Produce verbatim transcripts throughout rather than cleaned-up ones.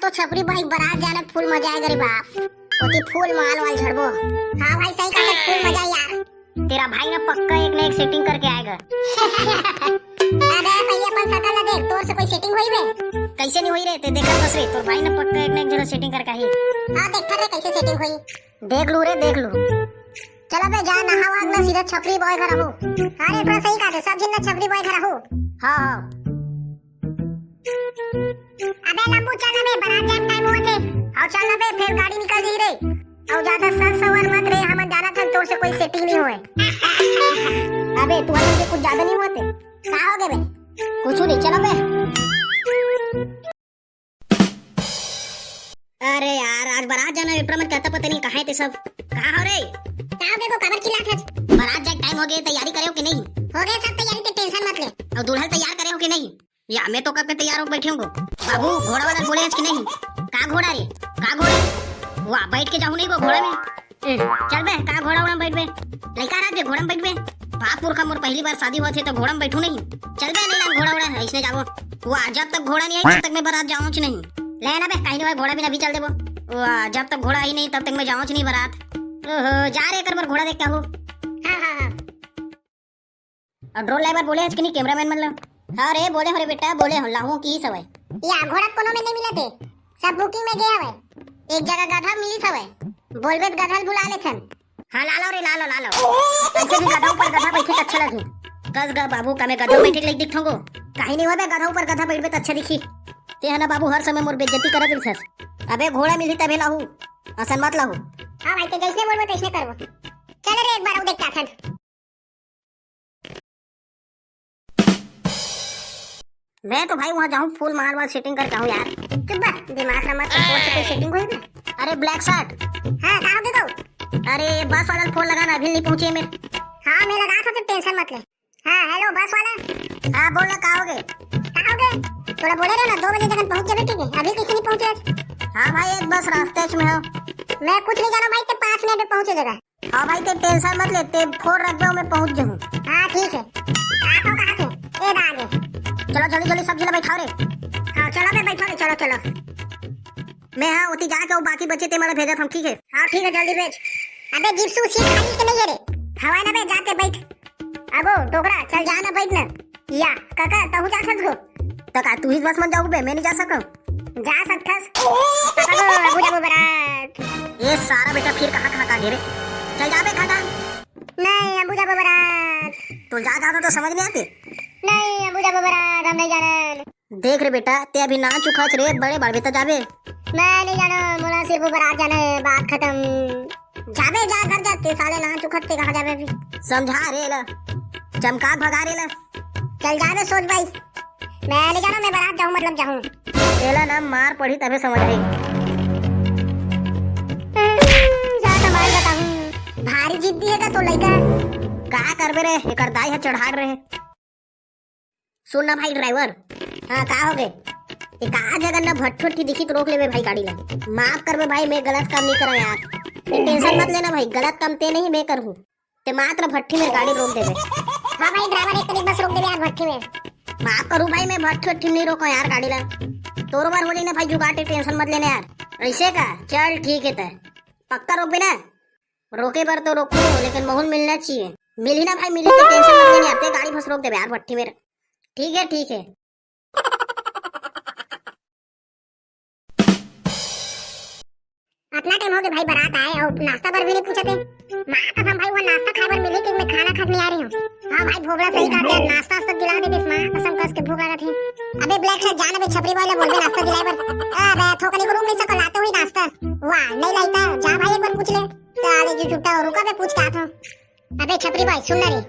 तो छपरी भाई बरात जाना फुल मजा आएगा रे बाप। ओती फुल माल वाल झड़बो। हाँ भाई, सही कहा, फुल मजा यार। तेरा भाई ना पक्का एक ना एक सेटिंग करके आएगा। अबे भैया, अपन सकल ला देख, तोर से कोई सेटिंग होई बे? कैसे नहीं होई रे, ते देखत बस रे, तोर भाई ना पक्का एक ना एक जगह सेटिंग करके ही। हाँ, देख रे, कैसे सेटिंग होई। देख लू रे, देख लू। चल बे, जा नहा वहा ना, सीधा छपरी बॉय घर आबो। हाँ रे, थोड़ा सही कहा थे, सब झिन ना छपरी बॉय घर आबो। हाँ, हाँ। अबे लंबू, चल ना बे, बरात जाए टाइम होत हे। अउ चल ना बे, फिर गाड़ी निकल जाही रे। अउ ज्यादा सर सवर मत रे, हमन जानत हन तोर से कोई सेटिंग नहीं होए। अबे तू हमन से कुछ ज्यादा नहीं होत हे। का हो गे बे? कुछ नहीं, चलो बे। अरे यार, आज बरात जाना हे, एपरा मन कहता पता नहीं कहाँ हे ते सब। कहाँ हो रे? का हो गे गो, काबर चिल्लात हस? बरात जाए टाइम हो गे, तैयारी करे हो कि नहीं? हो गे सब तैयारी, ते टेंशन मत ले। अउ दूल्हा तैयार करे हो कि नहीं? या मैं तो कब के तैयार हो बैठे हूँ। बाबू, घोड़ा वाला बोले हस कि नहीं? का घोड़ा रे? का घोड़ा? वाह, बैठ के जाहूँ नहीं वो घोड़ा में। ए, चल बे, का घोड़ा उड़ा में बैठ बे? लइका रहत बे, घोड़ा में बैठ बे। बाप पुरखा मोर पहली बार शादी होत हे तो घोड़ा में बैठू नहीं। चल बे, नहीं ना घोड़ा उड़ा, ऐसने जाबो। वाह, जब तक घोड़ा नहीं आई तब तक मैं बरात जाऊँच नहीं। ले ना बे, कहीं नहीं होय, घोड़ा बिना भी चल देबो। वाह, जब तक घोड़ा आई नहीं तब तक मैं जाऊँच नहीं बरात। ओहो, जा रे, एकर बर घोड़ा देख के आहू। हाँ, हाँ, हाँ। अउ ड्रोन लाए बर बोले हस कि नहीं कैमरामैन मन ला? हाँ रे, बोले हो रे बेटा, बोले हो, लाहूँ कि सवय। या घोड़ा कोनो में नहीं मिलत हे, सब बुकिंग में गया हवय। एक जगह गधा मिलिस हवय, बोलबे त गधा ल बुला लेथन। हाँ, ला लो रे, ला लो, ला लो। ऐसे भी गधा ऊपर गधा बैठे त अच्छा लगे। कस गा बाबू, का मैं गधा बैठे के लइक दिखथों गो? कहीं नहीं होबे, गधा ऊपर गधा बैठबे त अच्छा दिखी। ते ह ना बाबू, हर समय मोर बेइज्जती करत रहिथस। अबे घोड़ा मिलही तभे लाहू, असन मत लाहू। हाँ भाई, ते जैसने बोलबो तैसने करबो। चल रे, एक बार अउ देख के आथन। मैं तो भाई वहाँ जाऊँ, फुल माल वाल सेटिंग करके आऊँ यार। चुप बा, दिमाग ना मत, फोन से कोई सेटिंग होई ना। अरे ब्लैक शर्ट। हाँ, का हो गे गो? अरे बस वाला फोन लगा ना, अभी नहीं पहुँचे मेरे। हाँ, मैं लगा था, तू टेंशन मत ले। हाँ, हेलो बस वाला। हाँ, बोल ना, का हो गे? का हो गे? तोला बोले रहे ना, दो बजे जगह पहुँच जाबे, ठीक है? अभी कैसे नहीं पहुँचे आज? हाँ भाई, एक बस रास्ते में हो। मैं कुछ नहीं जानों भाई, ते पाँच मिनट में पहुँचे जगह। हाँ भाई, ते टेंशन मत ले, ते फोन रख दे, मैं पहुँच जाऊँ। हाँ, ठीक है। आ तो कहाँ थे? ए दा आगे। चलो जल्दी जल्दी सब झिन ला बैठाओ रे। हाँ, चलो बे, बैठो रे, चलो, चलो। मैं हाँ, ओती जाके वो बाकी बचे ते मन ला भेजत हँव, ठीक है? हाँ, ठीक है, जल्दी भेज। अबे जिप्सू, सीट खाली के नहीं है रे? हवा ना बे, जाके बैठ। अगो डोकरा, चल जा ना, बैठ ना। या काका, तहूँ जा सकत हो? त का तू ही बस मन जाहू बे, मैं नहीं जा सकँव? जा सकथस। पापा को अबू जाबो बरात। ए सारा बेटा, फिर कहाँ कहाँ का घेरे? चल जा बे घाटा। नहीं, अबू जाबो बरात। तो जा, जा तो समझ नहीं आते। नहीं, अबू जाबो बरात, हम नहीं जानन। देख रे बेटा, ते अभी नान चुकाच रे, बड़े बाढ़बे त जाबे। मैं नहीं जानों, मोला सिर्फ बरात जाना है, बात खत्म। जाबे, जा घर जा, ते साले नान चुकाच, ते कहाँ जाबे अभी? समझा रे ला, चमका भगा रे ला। चल जाबे सोच भाई, मैं नहीं जानों, मैं बरात जाहूँ मतलब जाहूँ। तेला ना मार पड़ी तभे समझ आई। जा तो मार बताहूँ, भारी जिद्दी है का तो लइका? का करबे रे, एकर दाई ह चढ़ाड़ रहे। सुन ना भाई ड्राइवर। हाँ, का हो गे? एक आध जगह ना भट्ठी उट्ठी दिखी त रोक लेबे भाई गाड़ी ला। माफ करबे भाई, मैं गलत काम नहीं करा यार। ते टेंशन मत लेना भाई, गलत काम ते नहीं, मैं करहूँ। ते मात्र भट्ठी में गाड़ी रोक देबे। हाँ भाई ड्राइवर, एक तरीक बस रोक देबे यार भट्ठी में। माफ करूँ भाई, मैं भट्ठी उट्ठी में नहीं रोकँव यार गाड़ी ला। तोर बर हो जाही ना भाई जुगाड़, ते टेंशन मत लेना यार। ऐसे का? चल ठीक है, ते पक्का रोकबे ना? रोके बर तो रोकहूँ, लेकिन माहौल मिलना चाहिए। मिलही ना भाई, मिलही, ते टेंशन मत लेना यार, ते गाड़ी बस रोक देबे यार भट्ठी में। ठीक है, ठीक है। अतना टाइम हो गे भाई, बरात आए अउ नाश्ता बर भी नहीं पूछत हे। माँ कसम भाई, वो नाश्ता खाए बर मिलही कि मैं खाना खा के नहीं आ रही हूँ। हाँ भाई, भोबड़ा सही कहा यार, नाश्ता वास्ता दिला देतिस, माँ कसम कस के भूख लागत हे। अबे ब्लैक शर्ट, जा ना बे, छपरी बॉय ला बोलबे नाश्ता दिलाए बर। अबे थोकनी को रुक नहीं सको, लाते हुई नाश्ता। वाह, नहीं लाइता, जा भाई एक बार पूछ ले। साले जी छुट्टा हो, रुका बे, पूछ के आत हूँ। अबे छपरी भाई, सुन ना रे।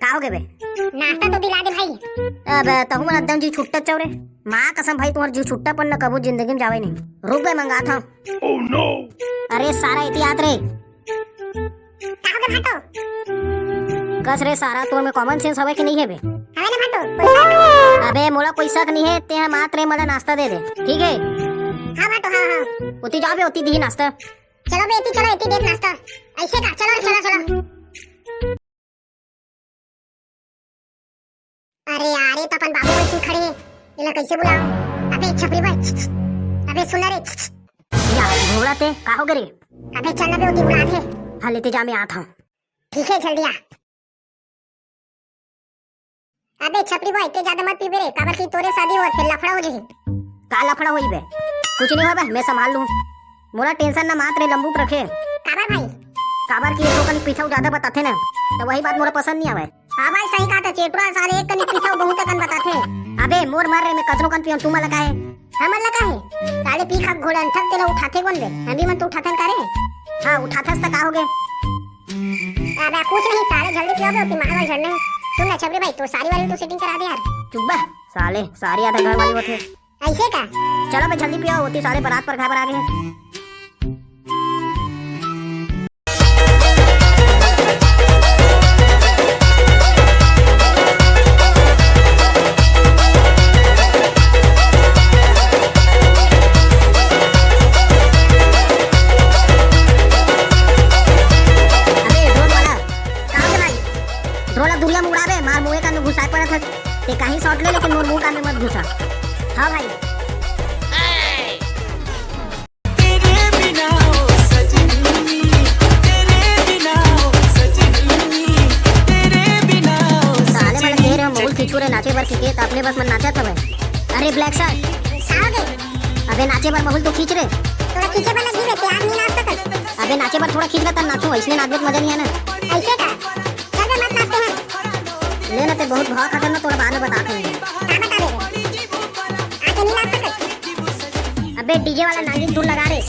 का हो गे बे? नाश्ता तो दिला दे भाई। अबे तहूँ मन एकदम जी छुट्टा चौरे। माँ कसम भाई, तुम्हार जी छुट्टा पन न कबू जिंदगी में जावे नहीं। रुक बे, मंगात हूँ। Oh no! अरे सारा एती आत रे। का हो गे भाटो? कस रे सारा, तोर में common sense हवे कि नहीं है बे? हवे ना भाटो, कोई शक? अबे मोला कोई शक नहीं है, ते हम आत रे, मोला नाश्ता दे दे, ठीक है? हाँ भाटो, हाँ, हाँ। ओती जाबे, ओती दिही नाश्ता। चलो बे, एती चलो, एती देख नाश्ता। ऐसे का, चलो रे, चलो, चलो। अरे यार, ये तो अपन बाबू बइठे खड़े हे, एला कैसे बुलाओ? अबे छपरी भाई, छ, छ, अबे बे सुन ना रे। या, घोड़ा ते, का हो गे रे? अबे चल ना बे, ओती बुलाथे। हाँ, ले ते जा, मैं आत हँव। ठीक हे, जल्दी आ। अबे छपरी बॉय, ते जादा मत पीबे रे, काबर कि तोरे शादी होवत हे, लफड़ा हो जही। का लफड़ा होही बे? कुछ नहीं होय बे, मैं संभाल लूँ। मोला tension ना मात रे, लंबू पर रखे। काबर भाई? काबर कि ये तो कन पीछा जादा बताथे ना, त वही बात मोला पसंद नहीं आवे। हाँ भाई, सही कहा था, चेटुआ साले एक कनी पीछा बहुत कन बताथे। अबे मोर मर रे, मैं कतनो कन पियन, तू मन ला का हे? हमन ला का हे? साले पी खा घोड़न थक तेला उठाथे कोन बे? हम भी मन तो उठाथन का रे? हाँ, उठाथस त का हो गे? अबे कुछ नहीं साले, जल्दी पियो बे, ओती मार वार झड़ने। सुन ना छपरी भाई, तो सारी वाली तो setting करा दे यार। चुप बे साले, सारी आधा घर वाली होथे। ऐसे का? चलो बे जल्दी पियो, ओती साले बारात पर घर पर आ गे। अबे drone वाला, का हो गे भाई? Drone ला दुरिहा में उड़ाबे, मार मुँहे कान में घुसाए पड़त हस। ते कहीं shot ले, लेकिन मोर मुँह कान में मत घुसा। हाँ भाई। तेरे बिना ओ सजनी, तेरे बिना ओ सजनी, तेरे बिना ओ साले मन सजनी। तेरे हम बहुत खींचू रे नाचे बर के, त अपने बस मन नाचत हवे। अरे black shirt, का हो गे? अबे नाचे बर बहुत तो खींच रे। थोड़ा खींचे बर लगी रे, ते आज नहीं नाच सकत। अबे नाचे बर थोड़ा खींच रे, तब नाचू, ऐसने नाचबे त मजा नहीं आना। ऐसे का? चल बे, मत नाचते हैं। ले ना, ते बहुत भाव खातर ना, तोला बाद में बता दूंगी। का बता दे रे? आके नहीं नाच सकत। अबे DJ वाला नागिन धुन लगा रे।